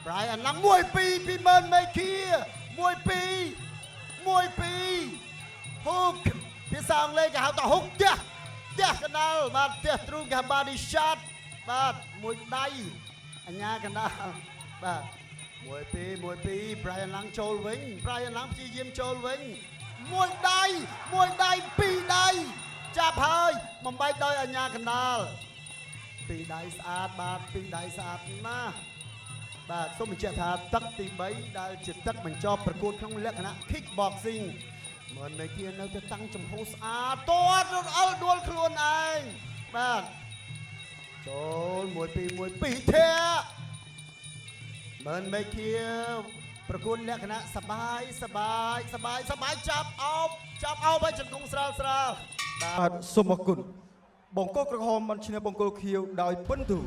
Brian ឡើង1 2ពីម៉ឺនមេឃា1 2 1 2 hook ភាសាអង់គ្លេសគេហៅថា hook ផ្ទះផ្ទះកណ្ដាលបាទផ្ទះទ្រូងគេហៅ body shot បាទមួយដៃអញ្ញាកណ្ដាលបាទ1 2 1 2 Brian ឡើងចូលវិញ Brian ឡើងព្យាយាមចូលវិញមួយដៃមួយដៃពីរដៃចាប់ហើយបំបែកដោយអញ្ញាកណ្ដាលពីរដៃស្អាតបាទពីរដៃស្អាតណាស់បាទសូមបញ្ជាក់ថាទឹកទី3ដែលជាទឹកបញ្ចប់ប្រកួតក្នុងលក្ខណៈ kickboxing មើលមេគានៅតែតាំងចំហស្អាតទាត់រត់អល់ដួលខ្លួនឯងបាទចូល1 2 1 2ធាក់មើលមេគាប្រកួតលក្ខណៈសបាយសបាយសបាយសបាយចាប់អោបចាប់អោបឲ្យជង្គង់ស្រាលស្រាលបាទ បាទសូមអរគុណបង្គោលក្រហមបានឈ្នះបង្គោលខៀវដោយពិន្ទុ